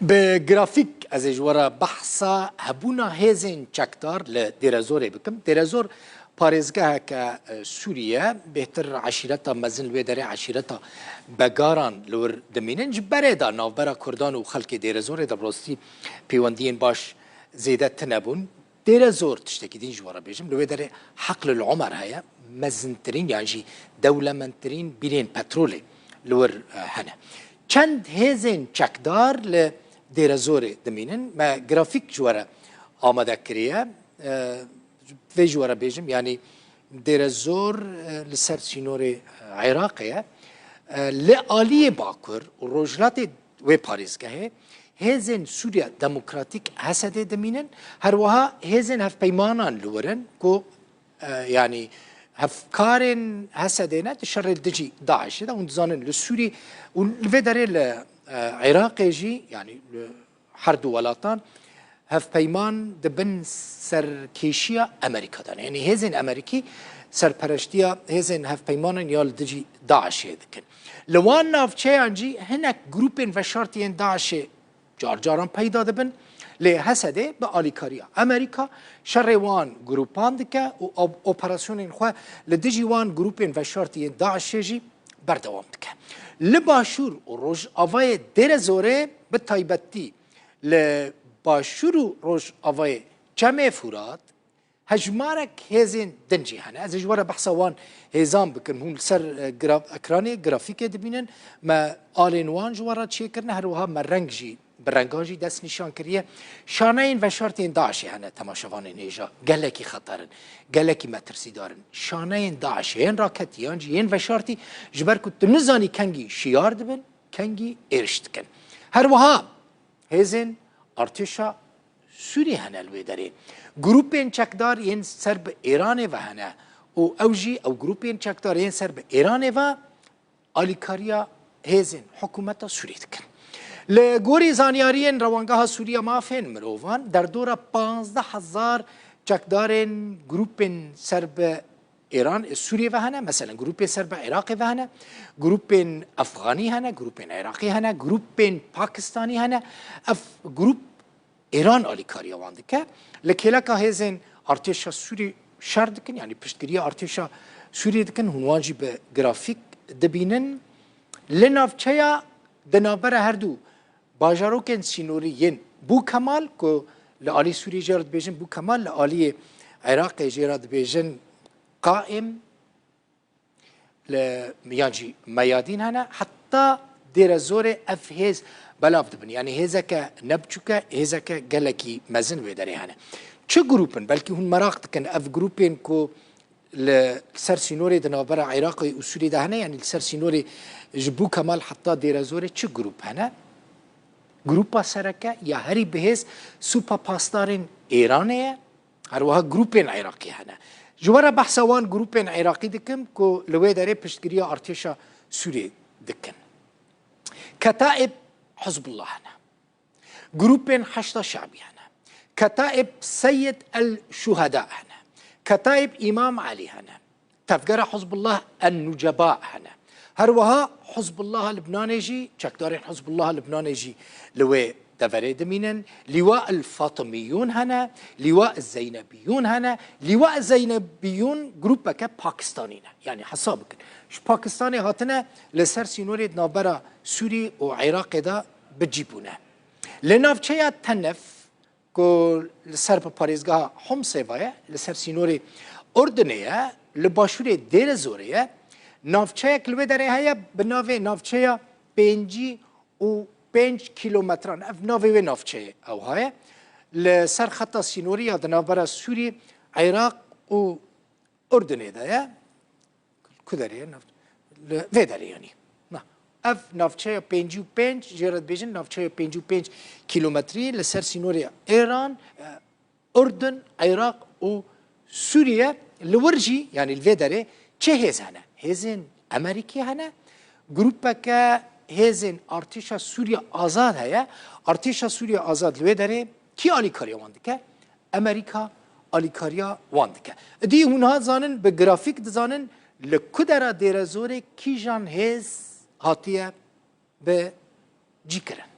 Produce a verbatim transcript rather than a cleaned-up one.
Bi grafîk ez ê ji we re behsa hebûna hêzên çekdar li Dêrezorê bikim. Dêrezor parêzgeheke, e, Sûrî ye. Bêhtir eşîreta mezin li wê derê eşîreta Begaran li wir dimînin. Ji berê de navbera Kurdan û xelkê Dêrezorê de bi rastî pêwendiyên baş zêde tune bûn. Dêrezor tiştekî din ji we re bêjim. Li wê derê Heqlul Omer heye. Mezintirîn yan jî dewlemendtirîn bîrên petrolê li wir, e, hene. Çend hêzên çekdar li Dêrezorê dimînin. Me grafîk ji we re amade kiriye. E, vê ji we re bêjim, yanî Dêrezor, e, li ser sînorê, e, Iraqê ye. E, li aliyê bakur û rojhilatê wê parêzgehê hêzên Sûriya Demokratîk, H S D'ê dimînin. Her wiha hêzên hevpeymanan li wir in ku, e, yanî hevkarên H S D'ê ne di şerê li dijî DAIŞê de. Hûn dizanin li Sûrî û li vê derê li, e, Iraqê jî, yanî li her du welatan hevpeyman di bin serkêşiya Amerîka de ne. Yanî hêzên Amerîkî serpereştiya hêzên hevpeymanan ya li dijî DAIŞê dikin. Li wan navçeyan jî hinek grûpên veşartî yên DAIŞê car caran peyda dibin. Lê H S D bi alîkariya Amerîka şerê wan grûpan dike û op-, operasyonên xwe li dijî wan grûpên veşartî yên DAIŞê jî berdewam dike. Li başûr û rojavayê Dêrezorê, bi taybetî li başûr û rojavayê Çemê Furat, hejmarek hêzên din jî hene. Ez ê ji we re behsa wan hêzan bikim. Hûn li ser, e, graf-, ekranê, grafîkê dibînin. Me alên wan ji we re çêkirine. Her wiha me reng jî, bi rengan jî dest nîşan kiriye. Şaneyên veşartiyên DAIŞê hene, temaşevanên hêja. Gelekî xeter in. Gelekî metirsîdar in. Şaneyên DAIŞê, yên raketî yan jî yên veşartî, ji ber ku tu nizanî kengî şiyar dibin, kengî êriş dikin. Her wiha hêzên artêşa Sûrî hene li wê derê. Grûpên çekdar yên ser bi Êranê ve hene û ew jî, ew grûpên çekdar yên ser bi Êranê ve alîkariya hêzên hikûmeta Sûrî dikin. Li gorî zanyariyên Rewangeha Sûriya Mafên Mirovan, derdora panzdeh hezar çekdarên grûpên ser bi Êran, Sûriyê ve hene, meselen, grûpên ser bi Iraqê ve hene, grûpên Efxanî hene, grûpên Iraqî hene, grûpên Pakistanî hene. Ev grûp Êran alîkariya wan dike. Li kêleka hêzên artêşa Sûrî şer dikin, yanî piştgiriya artêşa Sûrî dikin, hûn wan jî bi grafîk dibînin. Li navçeya di navbera her du bajarokên sînorî yên Bû Kemal, ku li alî Sûrî jê re dibêjin Bû Kemal, li aliyê Iraqê jê re dibêjin Qaim, li yan jî Meyadîn hene, heta Dêrezorê ev hêz belav dibin. Yanî hêzeke ne biçûk e, hêzeke gelekî mezin wê derê hene. Çi grûp in? Belkî hûn meraq dikin, ev grûpên ku li ser sînorê di navbera Iraqê û Sûriyê de hene, yanî li ser sînorê ji Bû Kemal heta Dêrezorê çi grûp hene? Grûpa sereke ya herî bihêz Sûpa Pasdarên Êranê ye, her wiha grûpên Iraqî hene. Ji we re behsa wan grûpên Iraqî dikim ku li wê derê piştgiriya artêşa Sûriyê dikin. Ketaîb Hizbullah hene. Grûpên Heşda Şabî hene. Ketaîb Seyyid el Şuheda hene. Ketaîb Îmam Elî hene. Tevgera Hizbullah en Nuceba hene. Her wiha Hizbullaha Libnanê jî, çekdarên Hizbullaha Libnanê jî li wê deverê dimînin. Lîwa el Fatimiyûn hene, Lîwa el Zeynebiyûn hene. Lîwa el Zeynebiyûn grûpeke Pakistanî ne. Yanî hesab bikin. Ji Pakistanê hatine, li ser sînorê di navbera Sûrî û Iraqê de bi cî bûne. Li navçeya Tenef, ku li ser bi parêzgeha Homsê ve ye, li ser sînorê Urdunê ye, li başûrê Dêrezorê ye. Navçeyek li wê derê heye bi navê navçeya pêncî û pênc kîlometran. Ev navê wê navçeyê ew haye. Li ser xeta sînorî ya di navbera Sûrî, Iraq û Urdunê de ye. Ku derê ye? Nav-, li vê derê yanî. Na. Ev navçeya pêncî û pênc, jê re dibêjin navçeya pêncî û pênc kîlometrî li ser sînorê Êran, e, Urdun, Iraq û Sûriye. Li wir jî, yanî li vê derê çi hêz hene? Hêzên Amerîkî hene, grûpeke hêzên Artêşa Sûriya Azad heye. Artêşa Sûriya Azad li wê derê kî alîkariya wan dike? Amerîka alîkariya wan dike. Dî hûn ha zanin, bi grafîk dizanin li ku dera Dêrezorê kîjan hêz hatiye bi cî kirin.